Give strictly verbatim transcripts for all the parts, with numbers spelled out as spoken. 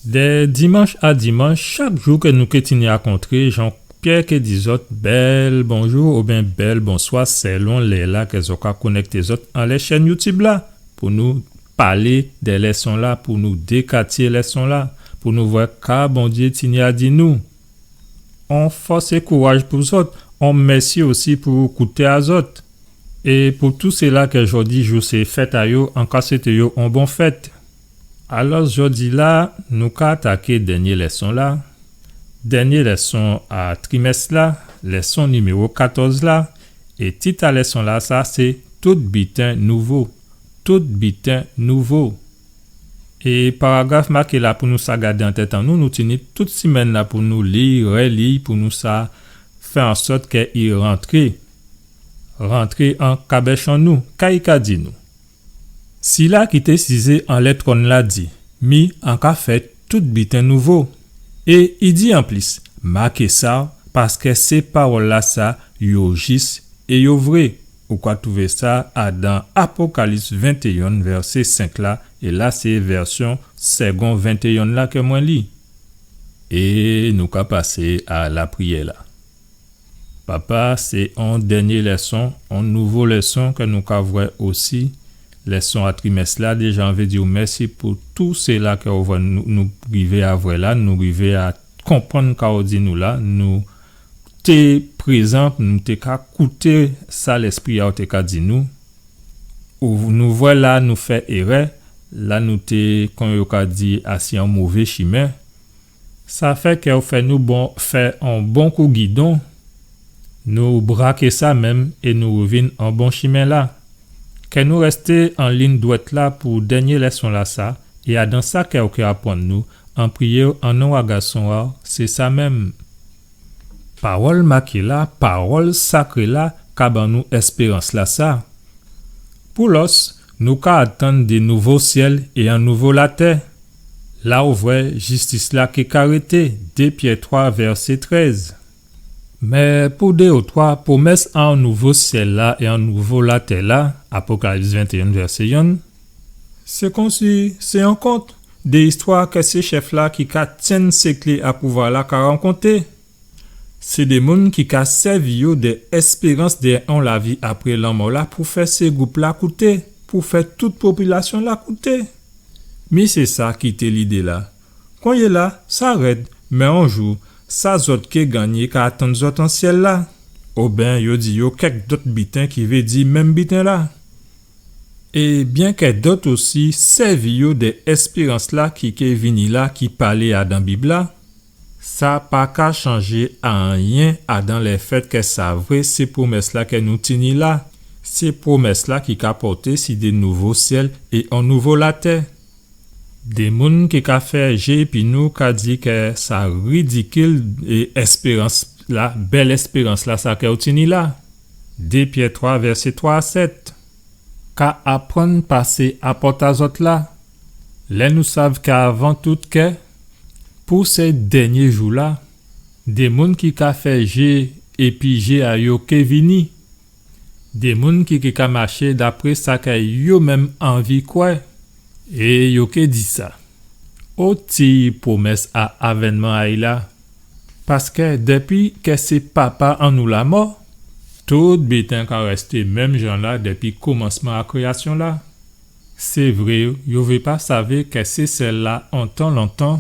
Dè dimanch a dimanch, chak jou kè nou ké tini a kontré, Jean-Pierre ké di zòt bèl bonjou oubyen bèl bonswa, sèlon lè-la kè zòt ka konèkté zòt anlè chèn YouTube la, pou nou palé dè lèson-la, pou nou dékatyé lèson-la, pou nou vwè ka Bondyé tini a di nou. On fòs é kouraj pou zòt, on mèsi osi pou kouté a zòt. É pou tout sila kè jòdi jou sé fèt a yo, an ka swété yo on bon fèt. Alò, jòdi-la, nou ka ataké dènyé lèson-la, dènyé lèson a trimès-la, lèson niméwo katòz la, é tit a lèson-la, sa sé Tout biten nouvo. Tout biten nouvo. É paragraf maké la pou nou sa gadé an tèt an nou, nou tini tout simenn-la pou nou li, rèli, pou nou sa fè an sòt kè i rantré, rantré an kabèch an nou. Ka i ka di nou? Sila ki té sizé anlè twòn-la di, mi an ka fè tout biten nouvo. É i di anplis, maké sa, paskè sé pawòl-lasa, yo jis é yo vré. Ou ka twouvé sa adan Apokalips ventéyen, vèsé senk la, é la sé vèsyon Segond ventéyen la kè mwen li. É nou ka pasé a lapriyè-la. Papa, sé on dènyé lèson, on nouvo lèson kè nou ka vwè osi. Lèson a trimès-la, déja, an vé di'w mèsi pou tou sila kè ou vwè nou, nou rivé a vwè la, nou rivé a konprann ka ou di nou la, nou té prézan, nou té ka kouté sa Lèspri a'w té ka di nou. Ou, nou vwè la nou fè érè, la nou té, kon yo ka di, asi on mové chimen. Sa fè kè ou fè nou bon, fè on bon kou gidon, nou braké sa menm é nou rèvin an bon chimen-la. Kè nou rèsté an lign dwèt la pou dènyé lèson-lasa, é adan sa kè ou ké aprann nou, an priyé'w an non a Gason a'w, sé sa menm. Pawòl maké la, pawòl sakré la, ka ban nou èspérans-lasa. Pou lòs, nou ka atann dè nouvo syèl é on nouvo latè. La ou vwè jistis-la ké ka rété, dé Pyè twa vèsé trèz. Mé pou dé ou twa, pwomès a on nouvo syèl-la é on nouvo latè-la, Apokalips ventéyen vèsé yonn, sé konsi sé on kont, dé istwa kè sé chèf-la ki ka tyenn sé klé a pouvwa-la ka rankonté. Sé dé moun ki ka sèvi yo dè èspérans dè on lavi apré lanmò-la pou fè sé gwoup-la kouté, pou fè tout popilasyon-la kouté. Mi sé sa ki té lidé-la. Konyéla, sa rèd, mé on jou, sa zòt ké gannyé ka atann zòt an syèl-la. Oben yo di yo kèk dòt biten ki vé di menm biten-la. É byenkè dòt osi sèvi yo dè èspérans-la ki ké vini la ki palé adan Bib-la, sa pa ka chanjé ayen adan lèfèt kè sa vré sé pwomès-la kè nou tini la, sé pwomès-la ki ka pòté si dé nouvo syèl é on nouvo latè. Dé moun ki ka fè jé épi nou ka di kè sa ridikil é èspérans-la, bèl èspérans-lasa kè ou tini la. Dé Pyè twa, vèsé twa a sèt. Ka aprann pasé a pòt a zòt la. Lè nou sav kè avan tout kè, pou sé dènyé jou-la, dé moun ki ka fè jé épi jé a yo ké vini. Dé moun ki, ki ka maché dapré sa kè yo menm anvi kwè. É yo ké di sa. Oti pwomès a avènman a'y la. Paskè dèpi kè sé papa an nou la mò, tout biten ka rèsté menm jan la dèpi komansman a kréyasyon la. Sé vré, yo vé pa savé kè sé syèl la, an tan lontan,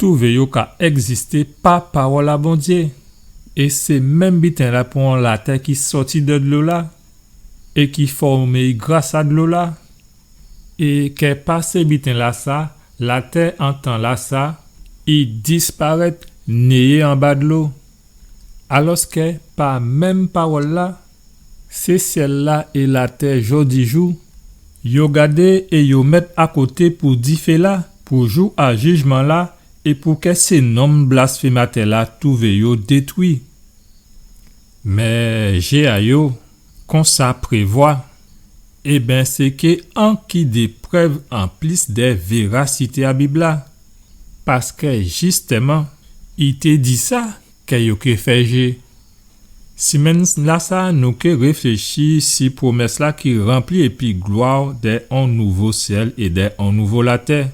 twouvé yo ka ègzisté pa pawòl a Bondyé. É sé menm biten la pou on latè ki sòti dè dlo la, é ki fòmé gras a dlo la. É kè pa sé biten lasa, latè an tan lasa, i disparèt, néyé anba dlo. Alòskè pa menm pawòl la, sé syèl la é latè jòdijou, yo gadé é yo mèt akoté pou difé la, pou jou a jijman la, é pou kè sé nonm blasfématè la twouvé yo détwi. Mé jé a yo, konsa prévwa, ében, sé kè anki dé prèv anplis dè vérasité a Bib la. Paskè jistèman, i té di sa, kè yo ké fè jé. Simenn lasa, nou ké réfléchi si pwomès la ki ranpli épi glwa dè on nouvo syèl é dè on nouvo latè.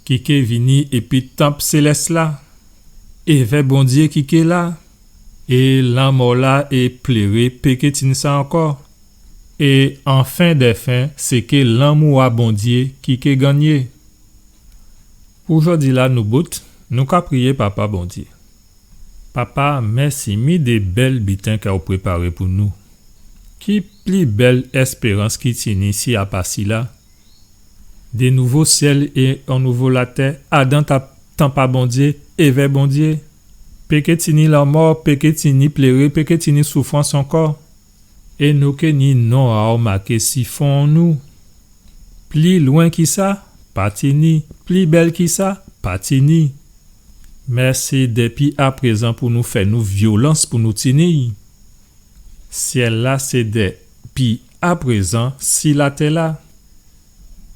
ki ké vini épi tanp sélès-la, évè Bondyé ki ké la, é lanmò-la é pléré péké tini sa ankò. É an fen dè fen, sé ké lanmou a Bondyé ki ké gannyé. Pou jòdi-la nou bout, nou ka priyé Papa Bondyé. Papa, mèsi, mi dé bèl biten kè ou préparé pou nou. Ki pli bèl èspérans ki tini si a pa sila? Dé nouvo syèl é on nouvo latè, adan ta, tanp a Bondyé, évè Bondyé. Péké tini lanmò, péké tini pléré, péké tini soufrans ankò. É nou ké ni non a'w maké si fon an nou. Pli lwen ki sa, pa tini. Pli bèl ki sa, pa tini. Mèsi dépi aprézan pou nou fè nou vyolans pou nou tini. Syèl-la sé dépi aprézan si latè-la.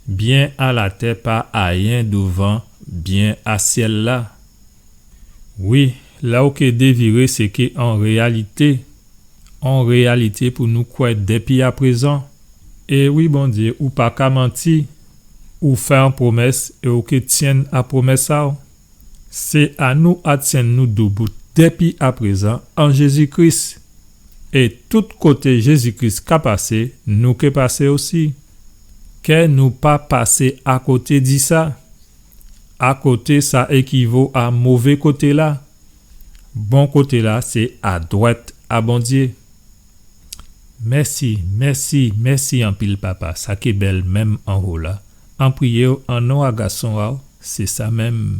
Byen a latè pa ayen douvan byen a syèl-la. Wi, la ou ké déviré sé ké an réyalité. An réyalité pou nou kwè dépi aprézan. É wi, Bondyé, ou pa ka manti. Ou fè an pwomès é ou ké tyenn a pwomès a'w. Sé a nou a tyenn nou doubout dépi aprézan an Jézi Kris. É tout koté Jézi Kris ka pasé, nou ké pasé osi. Kè nou pa pasé akoté di sa. Akoté sa ékivo a mové koté-la. Bon koté-la sé adwat a Bondyé. Mèsi, mèsi, mèsi anpil, Papa. Sa ké bèl menm anwo la. An priyé'w an non a Gason a'w, sé sa menm.